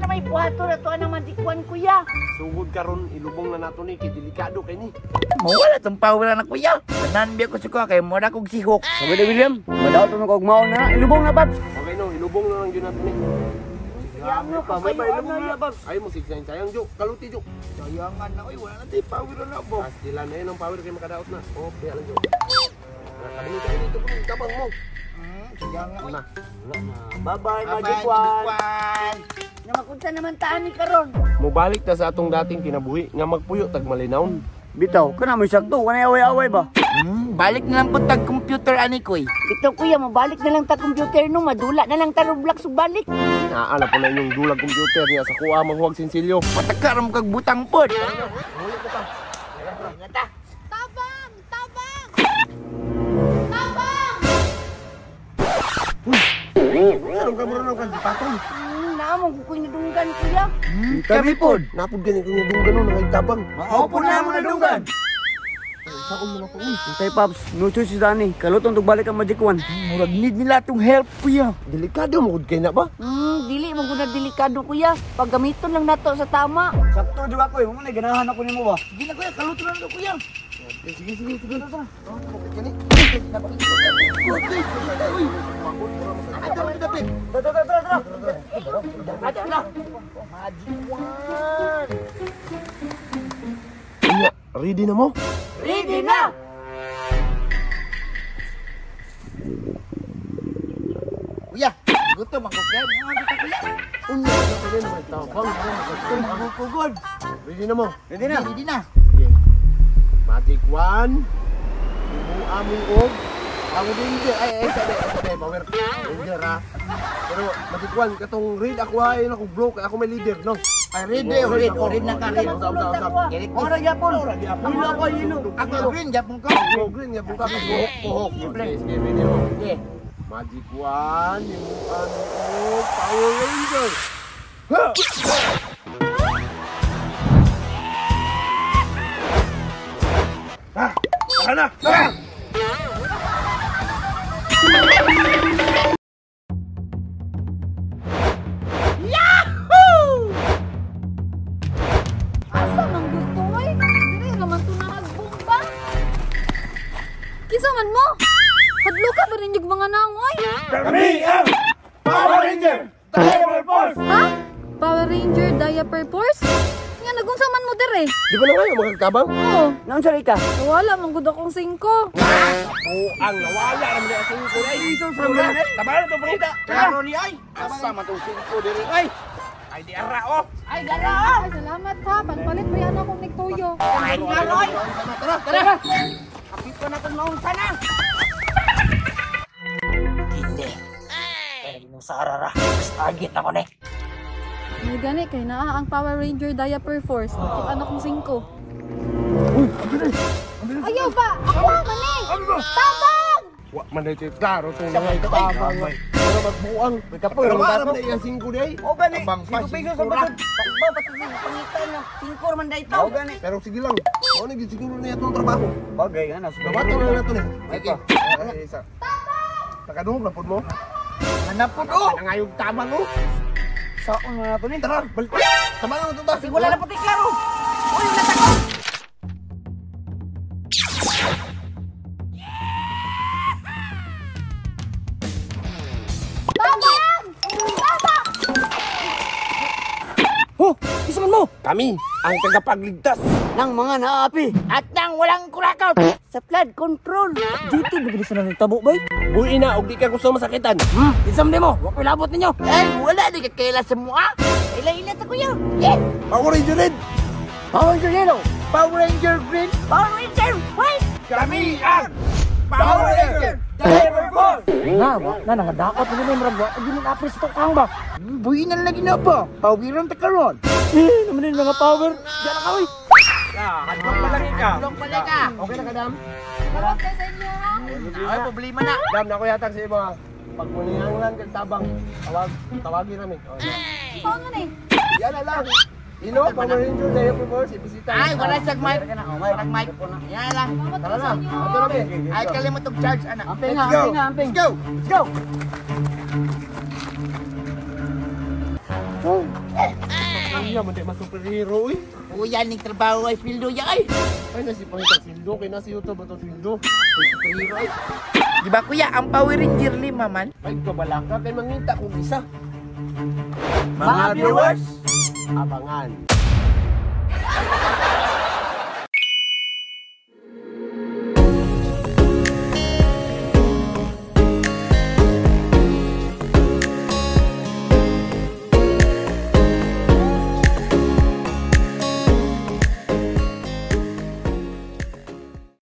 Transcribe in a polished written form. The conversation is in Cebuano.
na may buhaton na to ang Magic Wand, kuya? Sugod karon ilubong na nato ni kay delikado kay ni. Mawala tong power na kuya. Tanan biya ko suka kay mura kog sihok. Sabi ni William, madaot mo kog mao na ilubong na Paps. Okay no, ilubong na lang gyud nato ni. Sayang Pa, may ba ilubong na Paps? Ay mo sig sayang jo, kaluti jo. Sayangan na oy, wala na tay power na bo. Pastilan na yun ang power kay makadaot na. Oh, kaya lang jo. Kami kayo dito kung tabang mo. Sayangan oy. Na. Bye-bye, Magic Wand. Na makunsa naman taan ni karon. Mubalik ta sa atong dating kinabuhi nga magpuyo tag malinawon. Bitaw, kana mo sakto, wala away-away ba? Balik na lang po tag computer ani koy. Bitaw kuya, mabalik na lang ta computer no, madula na lang ta Roblox ug balik. Naala po na inyong dulag computer niya sa kuha manghuwag sinsilyo. Pataka ra mo kag butang pod. Tabang! Tabang! Tabang! Sarong ka mo rin ang patong. Naamong kukoy nadunggan kuya. Kami pod. Napod gani kung nadunggan no, nangay tabang. Mao po na mo nadunggan. Saon mo na po. Untay Paps, no choice si Danny. Kalutong tugbalik ang Magic Wand. Murag need nila atong help kuya. Delikado mo gud kay na ba? Dili mo gud na delikado kuya. Paggamiton lang nato sa tama. Sakto jud ako eh, mo na ganahan ako nimo ba? Sige na kuya, kaluto na lang kuya. Sige sige sige. Tara tara tara. Magic Wand. Unya, ready na mo? Ready na! Kuya, gutom ako kaya. Mga gutom kuya. Unya, na rin may tabang. Gutom ako kugod. Ready na mo? Ready na. Ready na. Sige. Magic Wand. Imuha mo og Power Ranger. Ay, ay, sabi, sabi, Power Ranger ha. Pero Magic Wand, katong red ako ay ako bro, kaya ako may leader, no? Ay, ready, red, red na ka. Red. Usap, usap, usap. Ora gyapon. Hilo ako hilo. Ako green, gyapon ko. Oh, green, gyapon ka. Buhok, buhok. Sige, sige, ready mo. Sige. Magic Wand, imuha mo og Power Ranger. Ha! Ha! Tara na! Tara! Asa man gusto oy? Dili naman to nahagbong ba? Kinsa man mo? Hadlo ka ba ninyog mga nangoy? Kami ang Power Ranger! Diaper Force! Ha? Power Ranger Diaper Force? Nga nagunsa man mo dire? Di ba na kayo magkabang? Oo. Naunsa rin ka? Wala man gud akong 5. Ang nawala naman ang singko ay. Tama na ito, pangita! Klaro ni ay. Asa man tong singko diri ay. Ay, di ara, oh! Ay, gara oh. Ay, salamat ha. Panpalit ba yan akong nagtuyo? Ay, klaro ay. Tara, tara. Kapit ko na tong maunsa na. Hindi. Kaya ginong sa arara. Mas target ako ni. May gani kay naa ang Power Ranger Diaper Force. Ano kong 5. Uy, ang bilis! Ayaw ba? Ako man eh! Tabang! Wa man na ito, klaro itong mga itabang. Pero magbuang. Kapoy, Pero wala ako. man na iyang singko day. O gani, Abang pa, 5 pesos ang singko ra. basod. Ba pati mo pangita na singko man dayto. O gani. Pero sige lang. Ano na siguro na itong trabaho. Bagay nga na. Gawato na lang ito ni. Sige. Ay, isa. Nakadungog na po mo. Hanap po oh. Nangayog tabang oh. Saon na nato ni. Tara, balik. Tama na ito ta. Sige wala na puti klaro. Uy, wala ta ko. Tabang! Tabang! Ho, isa man mo. Kami ang tagapagligtas. Nang mga naapi. At nang walang kurakot sa flood control. Dito bibilis na nagtabo bay. Buhi na og di ka gusto masakitan. Isam mo, wa ko'y labot ninyo. Ay, wala di ka kaila sa mua. Ila-ila ta kuya. Yeah. Power Ranger Red. Power Ranger Yellow. Power Ranger Green. Power Ranger White. Kami ang Power Ranger Diaper Force. Na, wa na nangadakot na ni murag wa gyud ni apis to kang ba. Buhi na lagi na pa. Pawiron ta karon. Eh, naman ni mga power. Diyan na ka oy. Hadlok pa lang ka. Tulong pala ka. Okay na ka, Dam? Salamat kayo sa inyo ha. Ay, problema na. Dam, na ko yatag sa iba. Pag muniyang kag tabang, tawagin namin. Oh, yan. Saan man eh? Yan na lang. Ino, Power Ranger Diaper Force, ibisita. Ay, wala siyang mic. Walang mic. Yan lang. Salamat Tara kayo na. sa inyo. Ato na, be. Ay, kalimot og charge ana. Amping, Let's go. amping, amping. Let's go. Let's go. Kuya, man di mas superhero eh. Kuya ning trabaho ay sweldo ya ay. Ay, nasi pangitag sweldo. Kay nasa YouTube atong sweldo. Ay, superhero ay. Di ba kuya, ang Power Ranger lima man? Ay, kabalaka kay mangita kung isa. Mga viewers, abangan.